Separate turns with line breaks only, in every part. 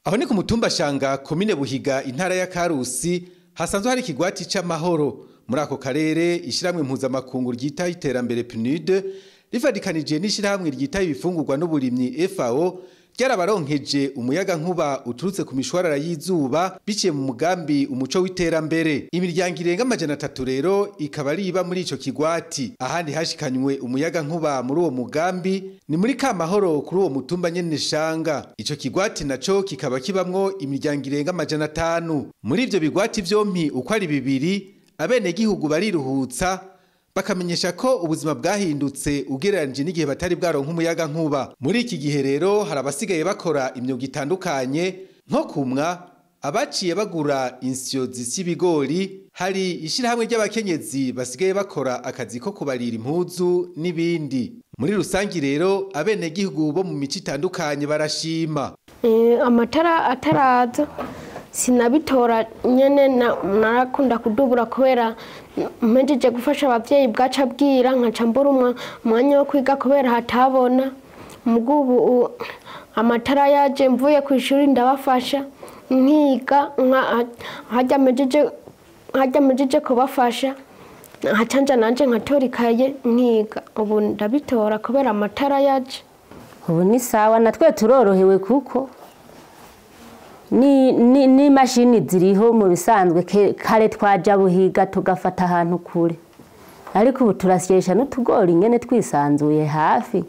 Aho ni ku mutumba Shanga, komine Buhiga, intara ya Karusi, hasanzwe hari ikigwati c'amahoro. Muri ako karere, ishiramwe mpuzamakungu ryitaho iterambere PNUD rifadikanije n'ishirahamwe ryitaho ibifungurwa n'uburimyi FAO ryarabaronkeje umuyaga nkuba uturutse ku mishwarara y'izuba biciye mu mugambi Umuco w'Iterambere. Imiryango irenga 300 rero ikaba ari iba muri ico kigwati. Ahandi hashikanywe umuyaga nkuba muri uwo mugambi ni muri Kamahoro, kuri uwo mutumba nyene Shanga. Ico kigwati naco kikaba kibamwo imiryango irenga 500. Muri ivyo bigwati vyompi uko ari bibiri, abenegihugu bariruhutsa bakamenyesha ko ubuzima bwahindutse ugereranije n'igihe batari bwaronka umuyaga nkuba. Muri iki gihe rero hari abasigaye bakora imyuga itandukanye nko kumwa, abaciye bagura insyo zisya ibigori, hari ishyirahamwe ry'abakenyezi basigaye bakora akazi ko kubarira impuzu n'ibindi. Muri rusangi rero, abenegihugu bo mu mico itandukanye barashima.
Amatara ataraza sinabitora nyene, narakunda kudubura kubera mpejeje gufasha abavyeyi bwaca bwira, nkaca mbura umwanya wo kwiga kubera hatabona. Mugubu amatara yaje, mvuye ku ishuri ndabafasha nkiga, harya mpejeje kubafasha nkacanja nanje nkatora ikaye nkiga. Ubu ndabitora kubera amatara yaje.
Ubu ni sawa, natwe turorohewe kuko ni mashini ziriho. Mu bisanzwe kare twaja Buhiga tugafata ahantu kure, ariko ubu turasyesha n'utugori nyene twisanzuye hafi,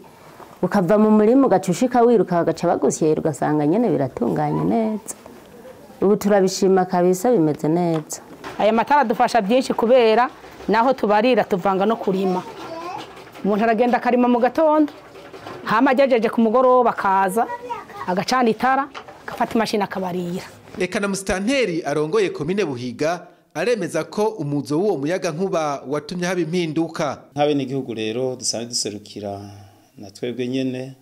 ukava mu murima ugaca ushika wiruka, bagaca bagusyera, ugasanga nyene biratunganye neza. Ubu turabishima kabisa, bimeze neza.
Aya matara adufasha byinshi kubera naho tubarira tuvanga no kurima. Umuntu aragenda akarima mu gatondo, hama agejeje ku mugoroba akaza agacana itara, agafata imashini akabarira.
Eka na musitanteri arongoye komine Buhiga aremeza ko umuzo w'uwo muyaga nkuba watumye haba impinduka.
Nk'abenegihugu rero dusanzwe duserukira, na twebwe nyene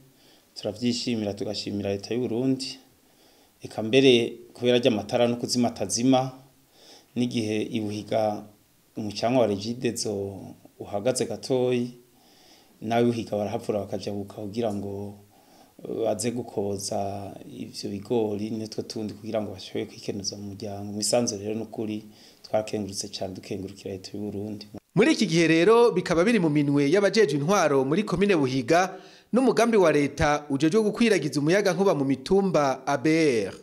turavyishimira, tugashimira leta y'u Burundi. Eka mbere kubera ry'amatara no kuzima atazima n'igihe ibuhiga umucanwa wa Regideso uhagaze gatoyi, nawe Buhiga barahavura bakajabuka kugira ngo baze gukoza ivyo bigori nitwe tundi kugira ngo bashobore kwikenuza mu muryango. Mu rero n'ukuri twakengurutse cyane, dukengurukira leta y'u Burundi.
Muri iki gihe rero bikaba biri mu minwe y'abajejwe intwaro muri komine Buhiga n'umugambi wa leta ujejwe gukwiragiza umuyaga nkuba mu mitumba ABR.